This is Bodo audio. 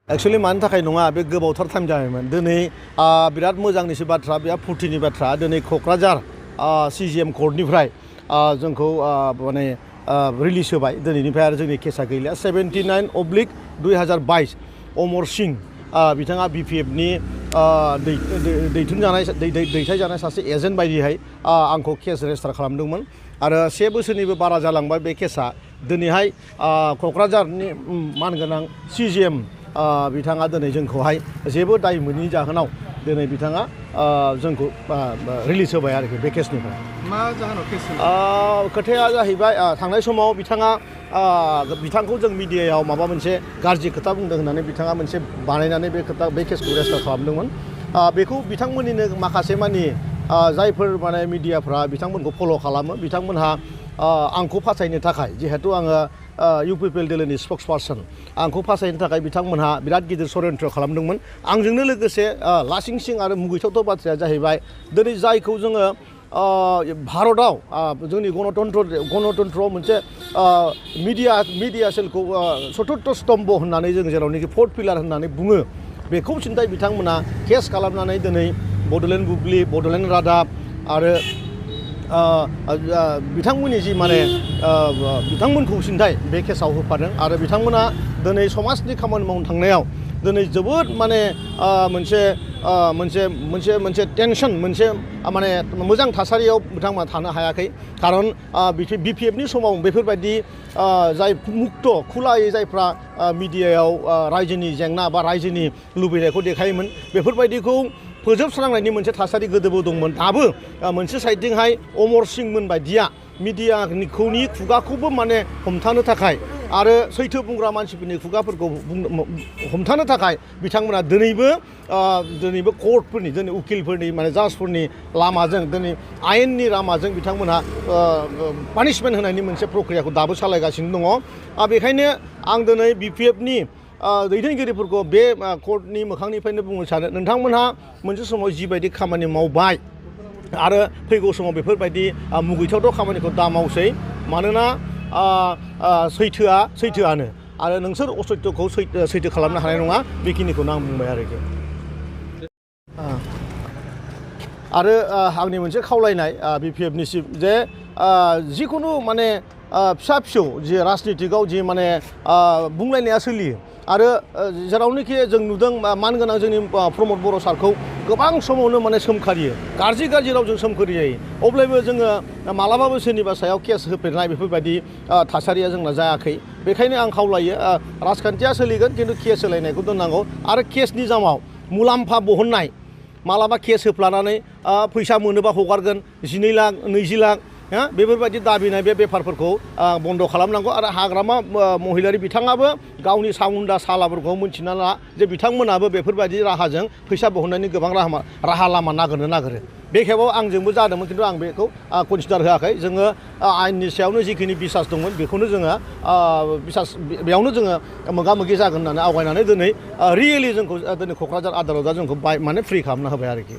एक्चुअली मानि थाखाय नङा बे गोबावथार टाइम जाबायमोन दिनै बिराद मोजांनिसो बाथ्रा बिराद फुर्तिनि बाथ्रा दिनै क'क्राझार CJM कर्टनिफ्राय जोंखौ माने रिलिज होबाय दिनैनिफ्राय आरो जोंनि केसा गैलिया 79/2022 अमर सिंह बिथाङा BPFनि दैथायजानाय सासे एजेन्ट बायदिहाय आंखौ केस रेजिस्टार खालामदोंमोन आरो 1 बोसोरनिबो बारा जालांबाय बे केसा दिनैहाय क'क्राझारनि मानगोनां CJM बिथाङा दिनै जोंखौहाय जेबो दाय मोनैनि जाहोनाव दिनै बिथाङा जोंखौ रिलिज होबाय आरोखि बे केसनिफ्राय मा जाहोनाव केस खोथाया जाहैबाय थांनाय समाव बिथांखौ जों मिडियायाव माबा मोनसे गाज्रि खोथा बुंदों होननानै बिथाङा मोनसे बानायनानै बे केसखौ रेजिस्टार खालामदोंमोन बेखौ बिथांमोननिनो माखासे मानि जायफोर माने मिडियाफ्रा बिथांमोनखौ फल' खालामो बिथांमोनहा आंखौ फासायनो थाखाय जिहेतु आङो UPPL दोलोनि स्पक्स पार्सन आंखौ फासायनो थाखाय बिथांमोनहा बिराद गिदिर षड्यन्त्र खालामदोंमोन आंजोंनो लोगोसे लासिं सिं आरो मुगैथावथाव बाथ्राया जाहैबाय दिनै जायखौ जोङो भारतआव जोंनि गणतन्त्रआव मोनसे मिडिया सेलखौ चतुर्थ स्तम्भ होननानै जों जेरावनोखि 4th पिलार होननानै बुङो बेखौ सिन्थाय बिथांमोना केस खालामनानै दिनै बड'लेण्ड बुब्लि बड'लेण्ड रादाब आरो बिथांमोननि जि माने बिथांमोनखौ सिन्थाय बे केसाव होफादों आरो बिथांमोना दिनै समाजनि खामानि मावनो थांनायाव दिनै जोबोद माने मोनसे टेनसन मोनसे माने मोजां थासारियाव बिथांमोना थानो हायाखै खारन BPFनि समाव बेफोरबायदि जाय मुक्त खुलायै जायफ्रा मिडियायाव रायजोनि जेंना बा रायजोनि लुबैनायखौ देखायोमोन बेफोरबायदिखौ फोजोबस्रांनायनि मोनसे थासारि गोदोबो दंमोन दाबो मोनसे साइडजोंहाय अमर सिंहमोन बायदिया मिडियानिखौनि खुगाखौबो माने हमथानो थाखाय आरो सैथो बुंग्रा मानसिफोरनि खुगाफोरखौ हमथानो थाखाय बिथांमोना दिनैबो कर्टफोरनि दिनै उकिलफोरनि माने जाजफोरनि लामाजों दिनै आयेननि लामाजों बिथांमोनहा पानिशमेन्ट होनायनि मोनसे प्रक्रियाखौ दाबो सालायगासिनो दङ बेखायनो आं दिनै BPFनि दैदेनगिरिफोरखौ बे कर्टनि मोखांनिफ्रायनो बुंनो सानो नोंथांमोनहा मोनसे समाव जिबायदि खामानि मावबाय आरो फैगौ समाव बेफोरबायदि मुगैथावथाव खामानिखौ दा मावसै मानोना सैथोआनो आरो नोंसोर असत्यखौ सैथो खालामनो हानाय नङा बेखिनिखौनो आं बुंबाय आरोखि आरो आंनि मोनसे खावलायनाय BPFनिसिम जे जिखुनु माने फिसा फिसौ जि राजनितिकआव जि माने बुंलायनाया सोलियो आरो जेरावनोखि जों नुदों मानगोनां जोंनि प्रमद बर' सारखौ गोबां समावनो माने सोमखारियो गाज्रि रावजों सोमखारियो अब्लाबो जोङो मालाबाबो सोरनिबा सायाव केस होफेरनाय बेफोरबायदि थासारिया जोंना जायाखै बेखायनो आं खावलायो राजखान्थिया सोलिगोन खिन्थु केस होलायनायखौ दोननांगौ आरो केसनि जामाव मुलाम्फा बहननाय मालाबा केस होफ्लानानै फैसा मोनोबा हगारगोन 12 लाख 20 लाख बेफोरबायदि दाबिनाय बे बेफारफोरखौ बन्द खालामनांगौ आरो हाग्रामा महिलारि बिथाङाबो गावनि सामुन्दा सालाफोरखौ मिन्थिना ला जे बिथांमोनाबो बेफोरबायदि राहाजों फैसा बहननायनि गोबां राहा लामा नागिरो बे खेबाव आंजोंबो जादोंमोन खिन्थु आं बेखौ कनसिडार होआखै जोङो आयेननि सायावनो जिखिनि बिसास दंमोन बेखौनो जोङो बेयावनो जोङो मोगा मोगि जागोन होननानै आवगायनानै दिनै रियेलि जोंखौ दिनै क'क्राझार आदालतआ जोंखौ माने फ्रि खालामना होबाय आरोखि